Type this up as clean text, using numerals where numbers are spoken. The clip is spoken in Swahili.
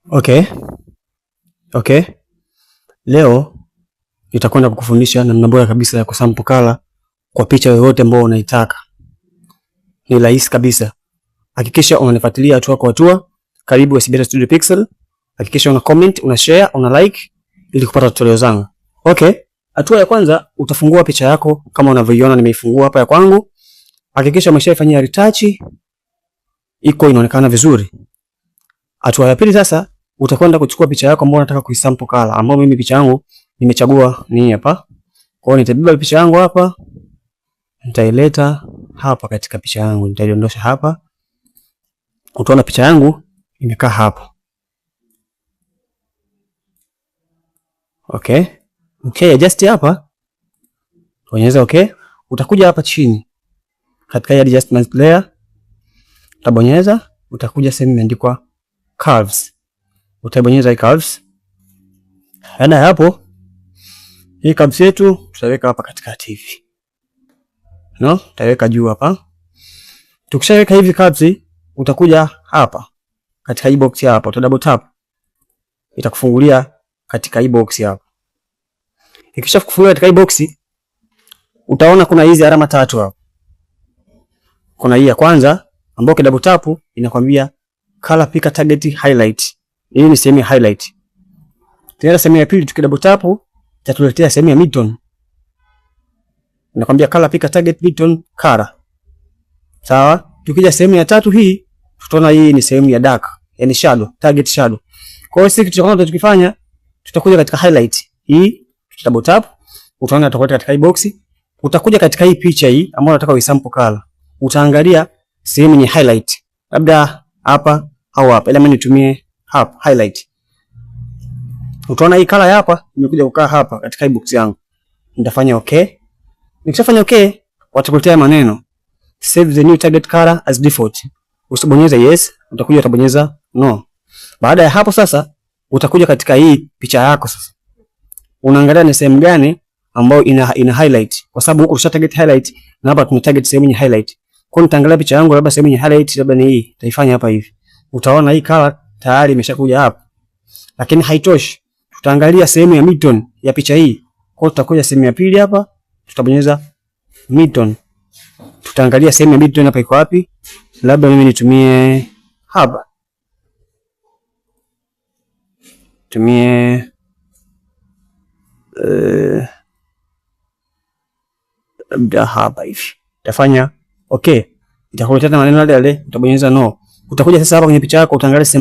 Okay. Leo nitakwenda kukufundisha namna bora kabisa ya kusample color kwa picha yoyote ambayo unaitaka. Ni rahisi kabisa. Hakikisha unanifuatilia hatua kwa hatua. Karibu SBR Studio Pixel. Hakikisha una comment, una share, una like ili kupata tutorial zangu. Okay. Hatua ya kwanza, utafungua picha yako kama unavyoiona nimeifungua hapa ya kwangu. Hakikisha umeshaifanyia retouch, iko inaonekana vizuri. Hatua ya pili sasa, utakwenda kuchukua picha yako ambayo unataka kuisample color, ambayo mimi picha yangu nimechagua ni hapa. Kwa hiyo nitabeba picha yangu hapa, nitaileta hapa katika picha yangu, nitaidondosha hapa. Utaona picha yangu imekaa hapa. Okay. Okay, adjust hapa. Bonyeza okay. Utakuja hapa chini katika adjustment layer, utabonyeza, utakuja sehemu imeandikwa curves. Utabonyeza hii curves. Baada ya hapo, hii curves yetu tutaweka hapa katikati hivi. No, tutaweka juu hapa. Tukishaweka hivi curves, utakuja hapa katika hii box hapa, uta double tap. Itakufungulia katika hii box hapa. Ikishakufungulia katika hii box, utaona kuna hizi alama tatu hapa. Kuna hii ya kwanza ambayo ki double tap inakwambia color picker target highlight. Hii ni sehemu ya highlight. Tena sehemu ya pili tuki double tap itatuletea sehemu ya midtone. Inakwambia color picker target midtone color. Sawa? Tukija sehemu ya tatu hii tutaona hii ni sehemu ya dark, yani shadow, target shadow. Kwa hiyo sisi kitu cha kwanza tutakachokifanya, tutakuja katika highlight hii, tuta double tap, utaona tutakuwa katika hii box. Utakuja katika hii picha hii ambayo unataka uisample color. Utaangalia sehemu yenye highlight. Labda hapa au hapa. Ila mimi nitumie hapa highlight. Utaona hii color hapa imekuja kukaa hapa katika hii box yangu. Nitafanya okay. Nikishafanya okay, watakuletea maneno save the new target color as default. Usibonyeze yes, utakuja utabonyeza no. Baada ya hapo sasa utakuja katika hii picha yako sasa. Unaangalia ni sehemu gani ambayo ina highlight, kwa sababu huko tusha target highlight na hapa tuna target sehemu yenye highlight. Kwa hiyo nitaangalia picha yangu, labda sehemu yenye highlight labda ni hii, nitaifanya hapa hivi. Utaona hii color tayari imeshakuja hapa. Lakini haitoshi. Tutaangalia sehemu ya midtone ya picha hii. Kwa hiyo tutakuja sehemu ya pili hapa, tutabonyeza midtone. Tutaangalia sehemu ya midtone hapa iko wapi? Labda mimi nitumie hapa. Tumie labda hapa hivi. Utafanya okay. Itakuletea maneno yale yale, utabonyeza no. Utakuja sasa hapa kwenye picha yako utaangalia sehemu